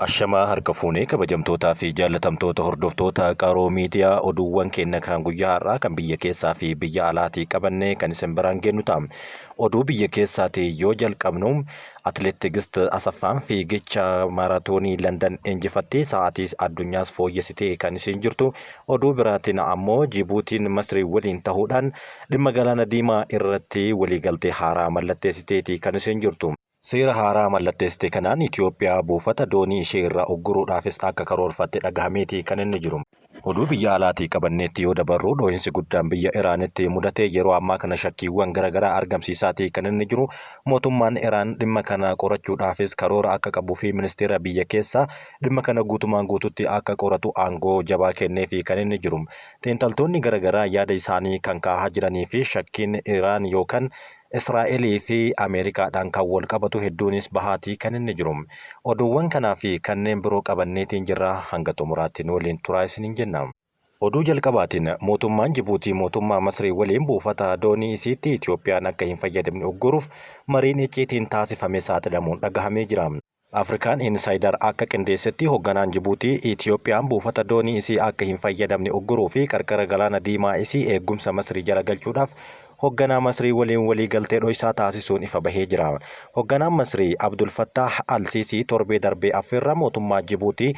Ashamaa harka fuunee kabajamtootaa fi jaallatamtoota hordoftoota Qaroo Miidiyaa, oduuwwan keenya kan guyyaa har'aa kan biyya keessaa fi biyya alaatii qabannee kan isin biraan geennu ta'a. Oduu biyya keessaatii yoo jalqabnu, Atileet Tigist Asaffaan fiigicha maaraatoonii Landan injifattee sa'aatii addunyaas fooyyessitee kan isiin jirtu. Oduu biraatiin ammoo Jibuutiin Masrii waliin tahuudhaan dhimma Galaana Diimaa irratti waliigaltee haaraa mallatteessiteeti kan isiin jirtu. Seera haaraa mallatteessite kanaan Itoophiyaa buufata doonii ishee irraa ugguruudhaafis akka karoorfatte dhagahameeti kan inni jiru. Oduu biyya alaatii qabanneetti yoo dabarru, dhoohinsi guddaan biyya Iraanitti mudate yeroo ammaa kana shakkiiwwan gara garaa argamsiisaatii kan inni jiru. Mootummaan Iraan dhimma kana qorachuudhaafis karoora akka qabuu fi ministeera biyya keessaa dhimma kana guutumaan guututti akka qoratu aangoo jabaa kenneefi kan inni jiru. Xiinxaltoonni gara garaa yaada isaanii kan kaahaa jiranii fi shakkiin Iraan yookaan Israa'elii fi Ameerikaadhaan kan wal qabatu hedduunis bahaatii kan inni jiru. Oduuwwan kanaa fi kanneen biroo qabanneetiin jirra, hanga xumuraatti nu waliin turaa isiniin jenna. Oduu jalqabaatiin, mootummaan Jibuutii mootummaa Masrii waliin buufata doonii isiitti Itiyoophiyaan akka hin fayyadamne ugguruuf mariin icciitiin taasifame saaxilamuun dhagahamee jira. Afrikaan Insider akka qindeessetti, hogganaan Jibuutii Itiyoophiyaan buufata doonii isii akka hin fayyadamne ugguruu fi qarqara galaana diimaa isii eeggumsa Masrii jala galchuudhaaf hogganaa Masrii waliin walii galtee dhoysaa taasisuun ifa bahee jira. Hogganaan Masrii Abdul Fattaah Al-Siisii torbee darbee affeerraa mootummaa Jibuutii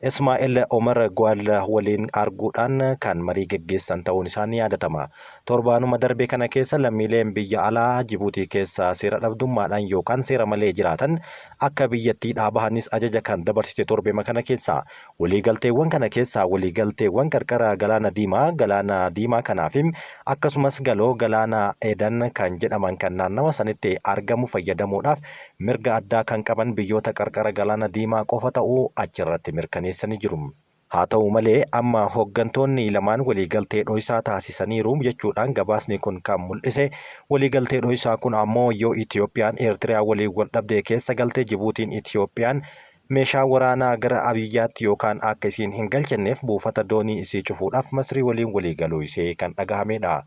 Ismaa'el Omar Guallah waliin arguudhaan kan marii geggeessan ta'uun isaa ni yaadatama. Torbaanuma darbe kana keessa lammiileen biyya alaa Jibuutii keessa seera dhabdummaadhaan yookaan seera malee jiraatan akka biyyattiidhaa bahanis ajaja kan dabarsite torbema kana keessa. Waliigalteewwan kana keessaa waliigalteewwan qarqara Galaana Diimaa, Galaana Diimaa kanaafi akkasumas Galoo Galaana Edan kan jedhaman kan naannawa sanitti argamu fayyadamuudhaaf mirga addaa kan qaban biyyoota qarqara Galaana Diimaa qofa ta'uu achirratti mirkaneessanii jiru. Haa ta'u malee amma hoggantoonni lamaan waliigaltee dhoysaa taasisaniiru jechuudhaan gabaasni kun kan mul'ise. Waliigaltee dhoysaa kun ammoo yoo Itiyoophiyaan Eertiriyaa waliin waldhabdee keessa galte Jibuutiin Itiyoophiyaan meeshaa waraanaa gara biyyaatti yookaan akka isiin hin galchanneef buufata doonii isii cufuudhaaf Masrii waliin walii galuu isee kan dhagahameedha.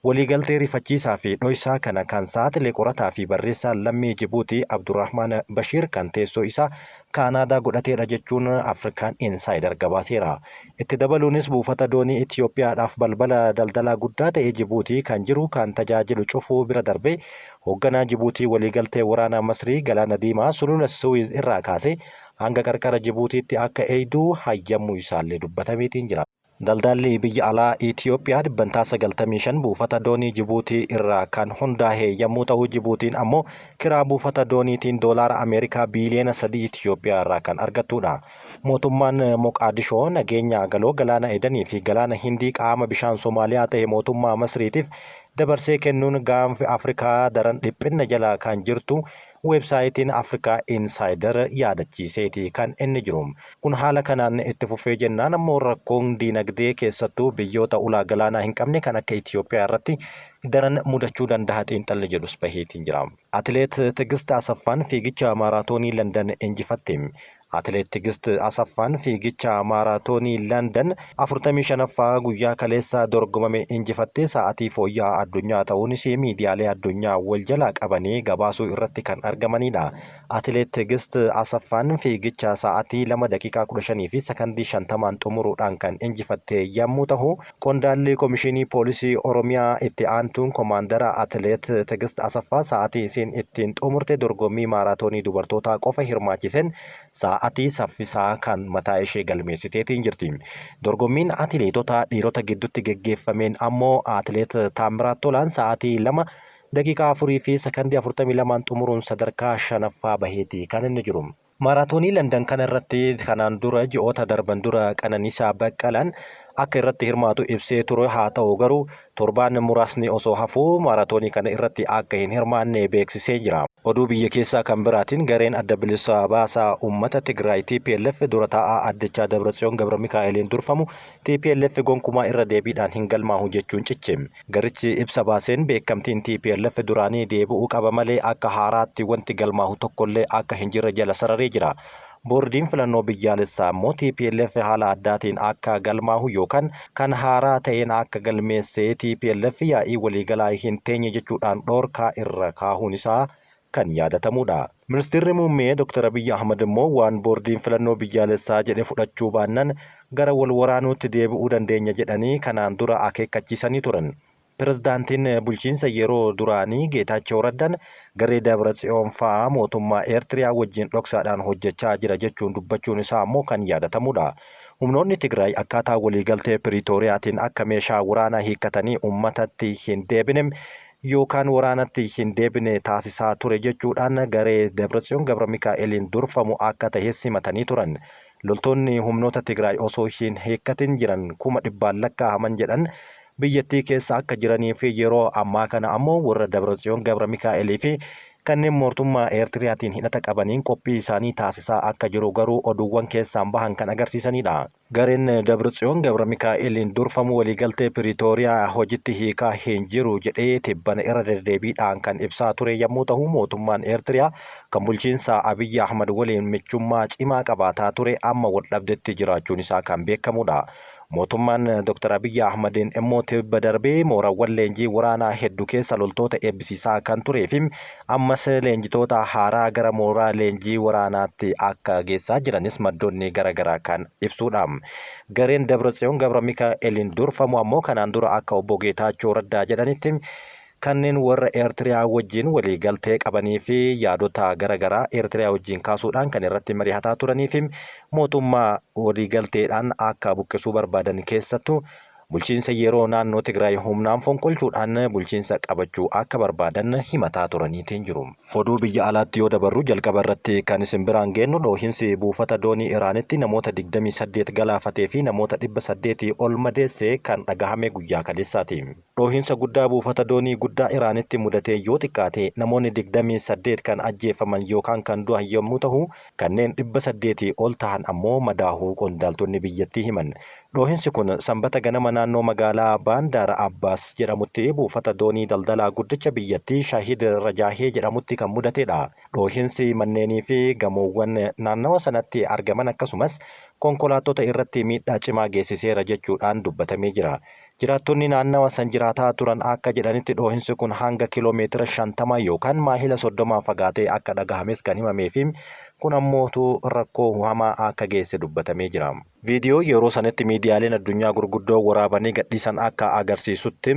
Waliigaltee rifachiisaa fi dhoysaa kana kan saaxile qorataa fi barreessaan lammii Jibuutii Abdurrahmaan Bashiir kan teessoo isaa Kaanaadaa godhateedha jechuun Afrikaan Insider gabaaseera. Itti dabaluunis buufata doonii Itiyoophiyaadhaaf balbala daldalaa guddaa ta'e Jibuutii kan jiru kan tajaajilu cufuu bira darbee Hoogganaa Jibuutii waliigaltee waraanaa Masrii Galaana Diimaa sulula Suwiiz irraa kaasee hanga qarqara Jibuutiitti akka eeydu hayyamuu isaallee dubbatameetiin jira. Daldaalli biyya alaa Itiyoophiyaa dhibbantaa 95 buufata doonii Jibuutii irraa kan hundaahe yammuu tahu Jibuutiin ammoo kiraa buufata dooniitiin doolaara Ameerikaa biiliyoona 3 Itiyoophiyaa irraa kan argattuudha. Mootummaan Moqaadishoo nageenya galoo galaana Edanii fi galaana Hindii qaama bishaan Somaaliyaa tahe mootummaa Masriitiif dabarsee kennuun gaanfi Afrikaa daran dhiphinna jala kan jirtu weebsaayitiin Africa Insider yaadachiiseeti kan inni jiru. Kun haala kanaan itti fufee jennaan ammoo rakkoon diinagdee keessattuu biyyoota ulaa galaanaa hin qabne kan akka Itiyoophiyaa irratti daran mudachuu dandaha xiinxalli jedhus baheetiin jira. Atileet Tigist Asaffaan fiigicha maaraatoonii Landan injifatte. Atileet Tigist Asaffaan fiigicha maaraatoonii Landan 45ffaa guyyaa kaleessaa dorgomame injifattee sa'atii fooyya'aa addunyaa ta'uunis miidiyaalee addunyaa wal jalaa qabanii gabaasuu irratti kan argamanidha. Atileet Tigist Asaffaan fiigicha sa'atii 2 daqiiqaa 15 fi sakandii 50n xumuruudhaan kan injifatte yammuu tahu, qondaalli Komishinii Poolisii Oromiyaa itti aantuun komaandara Atileet Tigist Asaffaa sa'atii isiin ittiin xumurte dorgommii maaraatoonii dubartootaa qofa hirmaachiseen sa'atii saffisaa kan mataa ishee galmeessiteetiin jirti. Dorgommiin atileetota dhiirota giddutti geggeeffameen ammoo Atileet Taammiraat Tolaan sa'atii 2 daqiiqaa 4 fi sakandii 42n xumuruun sadarkaa 5ffaa baheeti kan inni jiru. Maaraatoonii Landan kana irratti kanaan dura ji'oota darban dura Qananiisaa Baqqalaan akka irratti hirmaatu ibsee ture. Haa ta'u garuu torbaan muraasni osoo hafuu maaraatoonii kana irratti akka hin hirmaanne beeksisee jira. Oduu biyya keessaa kan biraatiin gareen Adda Bilisa Baasaa Uummata Tigraay, tplf, dura taa'aa addichaa Dabratsiyoon Gabramikaa'eliin durfamu tplf gonkumaa irra deebiidhaan hin galmaahu jechuun ciche. Garichi ibsa baaseen beekamtiin tplf duraanii deebi'uu qaba malee akka haaraatti wanti galmaahu tokkollee akka hin jirre jala sararee jira. Boordiin Filannoo Biyyaalessaa immoo tplf haala addaatiin akka galmaahu yookaan kan haaraa ta'een akka galmeessee tplf yaa'ii waliigalaa hin teenye jechuudhaan dhorkaa irra kaahuun isaa kan yaadatamuudha. Ministirri Muummee Dr. Abiyyi Ahmad immoo waan boordiin filannoo biyyaalessaa jedhe fudhachuu baannan gara wal waraanuutti deebi'uu dandeenya jedhanii kanaan dura akeekkachiisanii turan. Pirezidaantiin bulchiinsa yeroo duraanii Geetaachew Raddaan garee Dabratsiyoon fa'aa mootummaa Eertiriyaa wajjin dhoksaadhaan hojjechaa jira jechuun dubbachuun isaa ammoo kan yaadatamudha. Humnoonni Tigraay akkaataa waliigaltee Piriitooriyaatiin akka meeshaa waraanaa hiikkatanii uummatatti hin deebine yookaan waraanatti hin deebine taasisaa ture jechuudhaan garee Dabratsiyoon Gabra Mikaa'eliin durfamu akka tahes himatanii turan. Loltoonni humnoota Tigraay osoo hin hiikkatin jiran 100,000 lakkaa'aman jedhan biyyattii keessa akka jiranii fi yeroo ammaa kana ammoo warra Dabratsiyoon Gabra Mikaa'elii fi kanneen mootummaa Eertiriyaatiin hidhata qabaniin qophii isaanii taasisaa akka jiru garuu oduuwwan keessaan bahan kan agarsiisanidha. Gareen Dabratsiyoon Gabra Mikaa'eliin durfamu waliigaltee Piriitooriyaa hojitti hiikaa hin jiru jedhee tibbana irra deddeebiidhaan kan ibsaa ture yommuu ta'u, mootummaan Eertiriyaa kan bulchiinsa Abiyyi Ahmad waliin michummaa cimaa qabaataa ture amma wal dhabdetti jiraachuun isaa kan beekamudha. Mootummaan Dr. Abiyyi Ahmadiin immoo tibba darbee moorawwan leenjii waraanaa hedduu keessa loltoota eebbisiisaa kan turee fi ammas leenjitoota haaraa gara mooraa leenjii waraanaatti akka geessaa jiranis maddoonni garaagaraa kan ibsudha. Gareen Dabratsiyoon Gabra Mikaa'eliin durfamu ammoo kanaan dura akka obbo Geetaachoo Raddaa jedhanitti kanneen warra Eertiriyaa wajjin waliigaltee qabanii fi yaadota garaagaraa Eertiriyaa wajjin kaasuudhaan kan irratti mari'ataa turanii fi mootummaa waliigalteedhaan akka buqqisuu barbaadan keessattuu bulchiinsa yeroo naannoo Tigraay humnaan fonqolchuudhaan bulchiinsa qabachuu akka barbaadan himataa turaniitiin jiru. Oduu biyya alaatti yoo dabarru, jalqaba irratti kan isin biraan geennu dhoohinsi buufata doonii Iraanitti namoota 28 galaafatee fi namoota 800 ol madeesse kan dhagahame guyyaa kaleessaati. Dhoohinsa guddaa buufata doonii guddaa Iraanitti mudatee yoo xiqqaate namoonni 28 kan ajjeefaman yookaan kan du'an yommuu ta'u, kanneen 800 ol ta'an ammoo madaahuu qondaaltonni biyyattii himan. Dhoohinsi kun Sanbata ganama naannoo magaalaa Baandaar Abbaas jedhamutti buufata doonii daldalaa guddicha biyyattii Shahid Rajaahee jedhamutti kan mudatedha. Dhoohinsi manneenii fi gamoowwan naannawa sanatti argaman akkasumas konkolaattota irratti miidhaa cimaa geessiseera jechuudhaan dubbatamee jira. Jiraattonni naannawa san jiraataa turan akka jedhanitti dhoohinsi kun hanga kiloomeetira 50 yookaan maahila 30 fagaatee akka dhagahames kan himamee fi kun ammootu rakkoo hamaa akka geesse dubbatamee jira. Viidiyoo yeroo sanitti miidiyaaleen addunyaa gurguddoo waraabanii gadhiisan akka agarsiisutti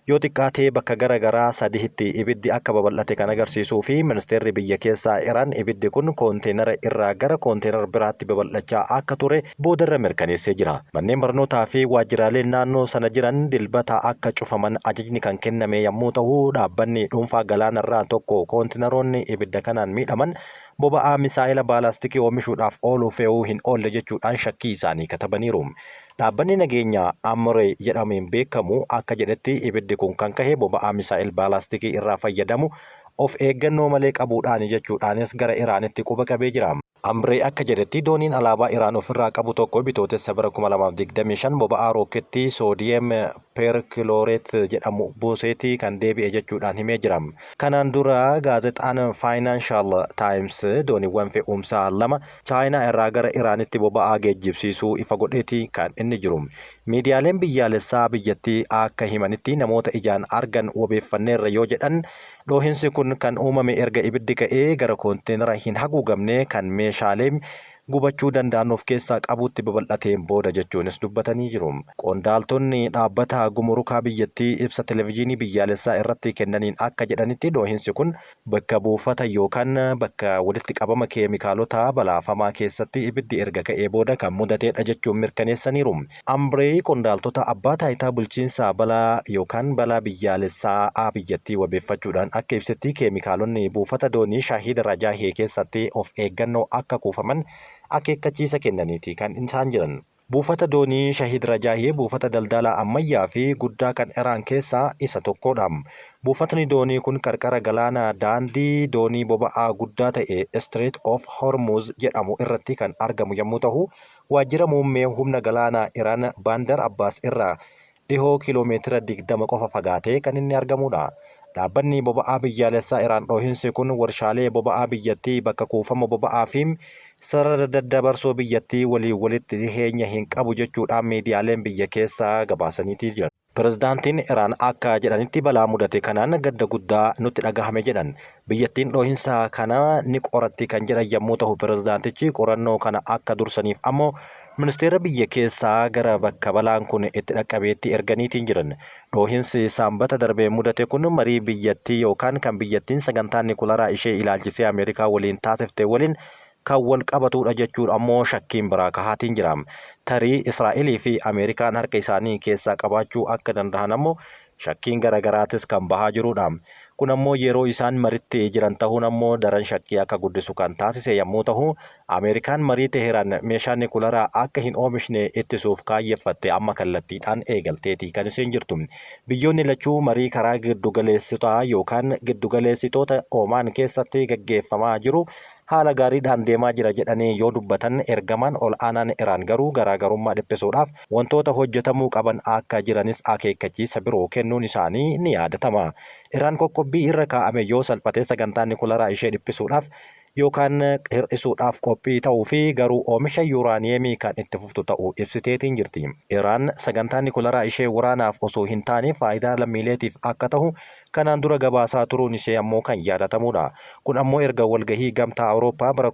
yoo xiqqaatee bakka gara garaa sadiitti ibiddi akka babal'ate kan agarsiisuu fi ministeerri biyya keessaa Iraan ibiddi kun koonteenara irraa gara koonteenara biraatti babal'achaa akka ture boodarra mirkaneessee jira. Manneen barnootaa fi waajjiraaleen naannoo sana jiran Dilbata akka cufaman ajajni kan kenname yommuu ta'u, dhaabbanni dhuunfaa galaanarraa tokko koontinaroonni ibidda kanaan miidhaman boba'aa misaa'ela baalaastikii oomishuudhaaf oolu fe'uu hin oolle jechuudhaan shakkii isaanii katabaniiru. Dhaabbanni nageenyaa Amrey jedhameen beekamu akka jedhetti ibiddi kun kan kahe boba'aa misaa'el baalaastikii irraa fayyadamu of eeggannoo malee qabuudhaani jechuudhaanis gara Iraanitti quba qabee jira. Amrey akka jedhetti dooniin alaabaa Iraan ofirraa qabu tokko Bitootessa bara 2025 boba'aa rookettii soodiyeem peerkilooreet jedhamu buuseeti kan deebi'e jechuudhaan himee jira. Kanaan dura gaazexaan Faayinaanshaal Taayims dooniiwwan fe'umsaa lama Chaayinaa irraa gara Iraanitti boba'aa geejjibsiisuu ifa godheeti kan inni jiru. Miidiyaaleen biyyaalessaa biyyattii akka himanitti namoota ijaan argan wabeeffanneerra yoo jedhan, Dhoohinsi kun kan uumame erga ibiddi ka'ee gara koonteenara hin haguugamne kan meeshaalee gubachuu danda'an of keessaa qabuutti babal'ateen booda jechuunis dubbatanii jiru. Qondaaltonni dhaabbata gumurukaa biyyattii ibsa televijiinii biyyaalessaa irratti kennaniin akka jedhanitti dhoohinsi kun bakka buufata yookaan bakka walitti qabama keemikaalota balaafamaa keessatti ibiddi erga ka'ee booda kan mudateedha jechuun mirkaneessaniiru. Ambrey qondaaltota abbaa taayitaa bulchiinsa balaa yookaan balaa biyyaalessaa a biyyattii wabeeffachuudhaan akka ibsetti keemikaalonni buufata doonii Shahid Rajaahee keessatti of eeggannoo akka kuufaman akeekkachiisa kennaniiti kan isaan jiran. Buufata doonii Shahid Rajaahee buufata daldalaa ammayyaa fi guddaa kan Iraan keessaa isa tokkodha. Buufatni doonii kun qarqara galaanaa daandii doonii boba'aa guddaa ta'e Strait of Hormuz jedhamu irratti kan argamu yommuu ta'u, Waajjira muummee humna galaanaa Iraan Baandar Abbaas irraa dhihoo kiiloomeetira 20 qofa fagaatee kan inni argamuudha. Dhaabbanni boba'aa biyyaalessaa Iraan dhoohinsi kun warshaalee boba'aa biyyattii, bakka kuufama boba'aa fi sarara daddabarsoo biyyattii waliin walitti dhiheenya hin qabu jechuudhaan miidiyaaleen biyya keessaa gabaasaniitii jiran. Pirezidaantiin Iraan akka jedhanitti balaa mudate kanaan gadda guddaa nutti dhagahame jedhan. Biyyattiin dhoohinsa kana ni qoratti kan jedhan yommuu ta'u, pirezidaantichi qorannoo kana akka dursaniif ammoo ministeera biyya keessaa gara bakka balaan kun itti dhaqqabeetti erganiitiin jiran. Dhoohinsi Saambata darbee mudate kun marii biyyattii yookaan kan biyyattiin sagantaa nikularaa ishee ilaalchisee Ameerikaa waliin taasifte waliin kan wal qabatudha jechuun ammoo shakkiin biraa kahaatiin jira. Tarii Israa'elii fi Ameerikaan harka isaanii keessaa qabaachuu akka danda'an ammoo shakkiin garaagaraatis kan bahaa jirudha. Kun ammoo yeroo isaan maritti jiran ta'uun ammoo daran shakkii akka guddisu kan taasise yommuu ta'u, Ameerikaan marii Teheraan meeshaa nikularaa akka hin oomishne ittisuuf kaayyeffatte amma kallattiidhaan eegalteeti kan isheen jirtu. Biyyoonni lachuu marii karaa giddugaleessotaa yookaan giddugaleessitoota Oomaan keessatti gaggeeffamaa jiru haala gaariidhaan deemaa jira jedhanii yoo dubbatan, ergamaan ol aanaan Iraan garuu garaagarummaa dhiphisuudhaaf wantoota hojjetamuu qaban akka jiranis akeekkachiisa biroo kennuun isaanii ni yaadatama. Iraan qoqqobbii irra kaa'ame yoo salphate sagantaa nikularaa ishee dhiphisuudhaaf yookaan hir'isuudhaaf qophii ta'uu fi garuu oomisha yuuraaniyeemii kan itti fuftu ta'uu ibsiteetiin jirti. Iraan sagantaa nikularaa ishee waraanaaf osoo hin taane faayidaa lammiileetiif akka ta'u kanaan dura gabaasaa turuun ishee ammoo kan yaadatamudha. Kun ammoo erga walgahii Gamtaa Awurooppaa bara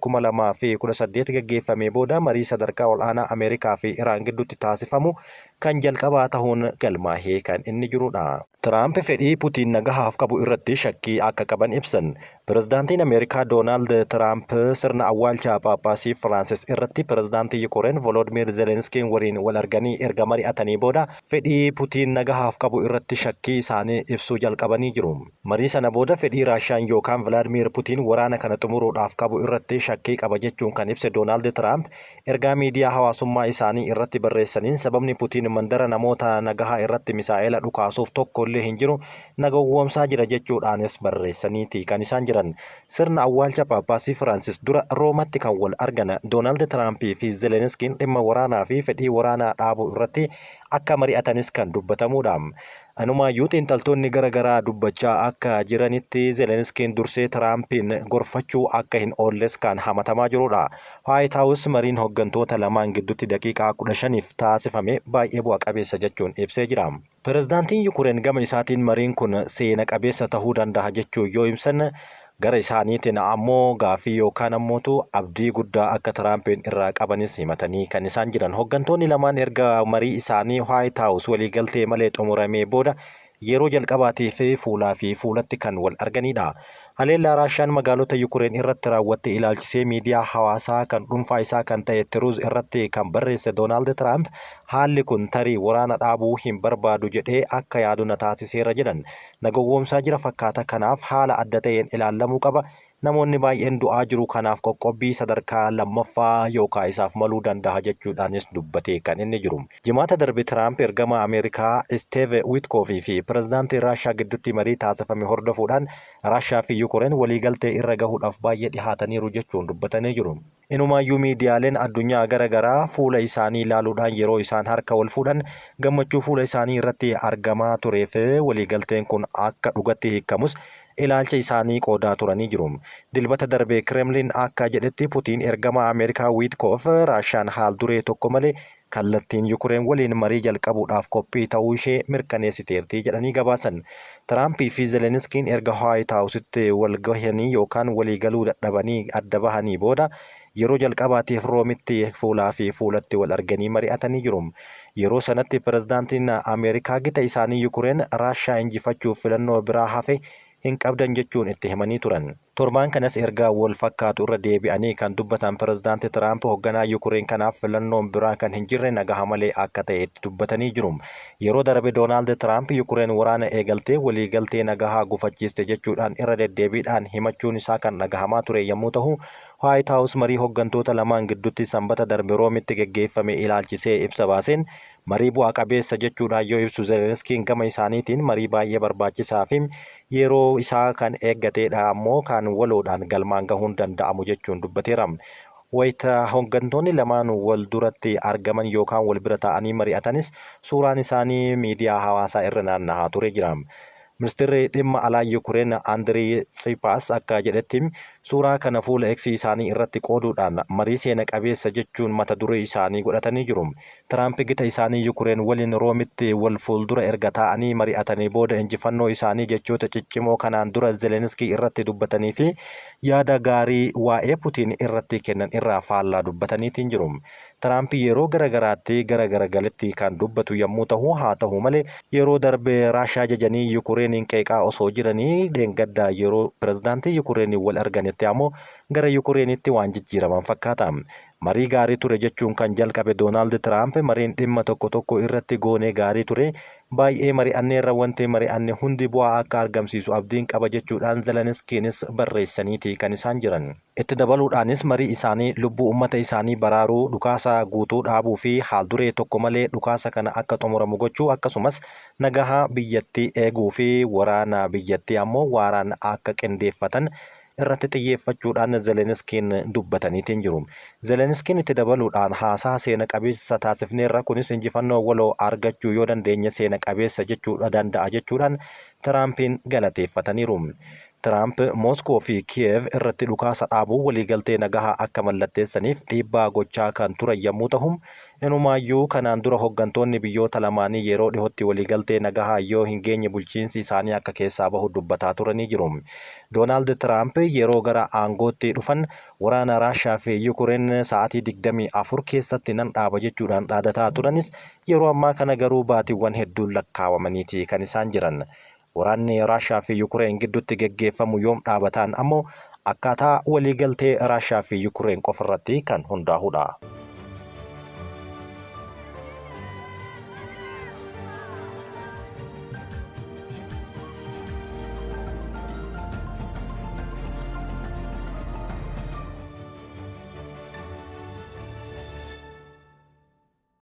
2018 gaggeeffamee booda marii sadarkaa ol'aanaa Ameerikaa fi Iraan gidduutti taasifamu kan jalqabaa ta'uun galmaahee kan inni jirudha. Tiraamp fedhii Putiin nagahaaf qabu irratti shakkii akka qaban ibsan. Pirezidaantiin Ameerikaa Doonaald Tiraamp sirna awwaalcha Phaaphaasii Firaansis irratti pirezidaantii Yukureen Volodimir Zelenskiin waliin wal arganii erga mari'atanii booda fedhii Putiin nagahaaf qabu irratti shakkii isaanii ibsuu jalqabanii jiru. Marii sana booda fedhii Raashaan yookaan Vilaadimir Putiin waraana kana xumuruudhaaf qabu irratti shakkii qaba jechuun kan ibse Doonaald Tiraamp ergaa miidiyaa hawaasummaa isaanii irratti barreessaniin, sababni Putiin mandara namoota nagahaa irratti misaa'ela dhukaasuuf tokko illee hin jiru, na gowwoomsaa jira jechuudhaanis barreessaniiti kan isaan jiran. Sirna awwaalcha Phaaphaasii Firaansis dura Roomatti kan wal argan Doonaald Tiraampii fi Zelenskiin dhimma waraanaa fi fedhii waraanaa dhaabuu irratti akka mari'atanis kan dubbatamudha. Anumaayyuu xiinxaltoonni gara garaa dubbachaa akka jiranitti Zelenskiin dursee Tiraampiin gorfachuu akka hin oolles kan hamatamaa jirudha. White House mariin hooggantoota lamaan gidduutti daqiiqaa 15f taasifame baay'ee bu'a qabeessa jechuun ibsee jira. Pirezidaantiin Yukureen gama isaatiin mariin kun seena qabeessa ta'uu danda'a jechuun yoo ibsan, gara isaaniitiin ammoo gaaffii yookaan ammootu abdii guddaa akka Tiraampiin irraa qabanis himatanii kan isaan jiran. Hooggantoonni lamaan erga marii isaanii White House waliigaltee malee xumuramee booda yeroo jalqabaatiif fuulaa fi fuulatti kan wal arganidha. Haleellaa Raashaan magaalota Yukureen irratti raawwatte ilaalchisee miidiyaa hawaasaa kan dhuunfaa isaa kan ta'e Truth irratti kan barreesse Doonaald Tiraamp, haalli kun tarii waraana dhaabuu hin barbaadu jedhee akka yaadu na taasiseera jedhan. Na gowwoomsaa jira fakkaata, kanaaf haala adda ta'een ilaallamuu qaba. Namoonni baay'een du'aa jiru, kanaaf qoqqobbii sadarkaa lammaffaa yookaan isaaf maluu danda'a jechuudhaanis dubbatee kan inni jiru. Jimaata darbe Tiraamp ergama Ameerikaa Steeve Witkoofii fi pirezidaantii Raashaa gidduutti marii taasifame hordofuudhaan Raashaa fi Yukureen waliigaltee irra gahuudhaaf baay'ee dhihaataniiru jechuun dubbatanii jiru. Inumaayyuu miidiyaaleen addunyaa gara garaa fuula isaanii ilaaluudhaan yeroo isaan harka wal fuudhan gammachuu fuula isaanii irratti argamaa tureef waliigalteen kun akka dhugatti hiikamus ilaalcha isaanii qoodaa turanii jiru. Dilbata darbe Kremlin akka jedhetti Putiin ergama Ameerikaa Wiitkoof Raashaan haal duree tokko malee kallattiin Yukureen waliin marii jalqabuudhaaf qophii ta'uu ishee mirkaneessiteerti jedhanii gabaasan. Tiraampii fi Zelenskiin erga White Houseitti wal gahanii yookaan waliigaluu dadhabanii adda bahanii booda yeroo jalqabaatiif Roomitti fuulaa fi fuulatti wal arganii mari'atanii jiru. Yeroo sanatti pirezidaantiin Ameerikaa gita isaanii Yukureen Raashaa injifachuuf filannoo biraa hafe hin qabdan jechuun itti himanii turan. Torbaan kanas ergaa wal fakkaatu irra deebi'anii kan dubbatan pirezidaanti Tiraamp hoogganaa Yukureen kanaaf filannoon biraa kan hin jirre nagaha malee akka ta'e itti dubbatanii jiru. Yeroo darbe Doonaald Tiraamp Yukureen waraana eegaltee waliigaltee nagahaa gufachiiste jechuudhaan irra deddeebiidhaan himachuun isaa kan dhagahamaa ture yommuu ta'u, White House marii hooggantoota lamaan gidduutti Sanbata darbe Roomitti geggeeffame ilaalchisee ibsa baaseen marii bu'a qabeessa jechuudhaan yoo ibsu, Zelenskiin gama isaaniitiin marii baay'ee barbaachisaa fi yeroo isaa kan eeggateedha, ammoo kan waloodhaan galmaan gahuun danda'amu jechuun dubbateera. Wayita hooggantoonni lamaan wal duratti argaman yookaan wal bira taa'anii mari'atanis suuraan isaanii miidiyaa hawaasaa irra naannahaa ture jira. Ministeerri dhimma alaa Yukureen Andirii Tsipaas akka jedhetti Suuraa kana fuula X isaanii irratti qooduudhaan marii seena qabeessa jechuun mata duree isaanii godhatanii jiru. Tiraamp gita isaanii Yukureen waliin Roomitti wal fuuldura erga taa'anii mari'atanii booda injifannoo isaanii jechoota ciccimoo kanaan dura Zeleniskii irratti dubbatanii fi yaada gaarii waa'ee Putiin irratti kennan irraa faallaa dubbataniitiin jiru. Tiraamp yeroo gara garaatti gara garagaletti kan dubbatu yommuu tahu, haa tahu malee yeroo darbe Raashaa jajanii Yukureeniin qeeqaa osoo jiranii dheengadda yeroo pirezidaantii Yukureeniin wal arganitti ammoo gara Yukureenitti waan jijjiiraman fakkaata. Marii gaarii ture jechuun kan jalqabe Doonaald Tiraamp mariin dhimma tokko tokko irratti goone gaarii ture, baay'ee mari'anneerra wanti mari'anne hundi bu'aa akka argamsiisu abdiin qaba jechuudhaan Zeleniskiinis barreessaniiti kan isaan jiran. Itti dabaluudhaanis marii isaanii lubbuu ummata isaanii baraaruu, dhukaasa guutuu dhaabuu fi haal-duree tokko malee dhukaasa kana akka xumuramu gochuu akkasumas nagaha biyyattii eeguu fi waraana biyyattii ammoo waaraan akka qindeeffatan irratti xiyyeeffachuudhaan Zeleniskiin dubbataniitiin jiru. Zeleniskiin itti dabaluudhaan haasaa seena qabeessa taasifneerra kunis injifannoo waloo argachuu yoo dandeenye seena qabeessa jechuudha danda'a jechuudhaan Tiraampiin galateeffataniiru. Tiraamp Mooskoo fi Kiyeev irratti dhukaasa dhaabuu waliigaltee nagahaa akka mallatteessaniif dhiibbaa gochaa kan turan yammuu tahu, inumaayyuu kanaan dura hoggantoonni biyyoota lamaanii yeroo dhihootti waliigaltee nagahaa yoo hin geenye bulchiinsi isaanii akka keessaa bahu dubbataa turanii jiru. Doonaald Tiraamp yeroo gara aangootti dhufan waraana Raashaa fi Yukureen sa'aatii 24 keessatti nan dhaaba jechuudhaan dhaadataa turanis yeroo ammaa kana garuu baatiiwwan hedduun lakkaawamaniiti kan isaan jiran. Waraanni Raashaa fi Yukureen gidduutti geggeeffamu yoom dhaabataan ammoo akkaataa waliigaltee Raashaa fi Yukureen qofarratti kan hundaahudha.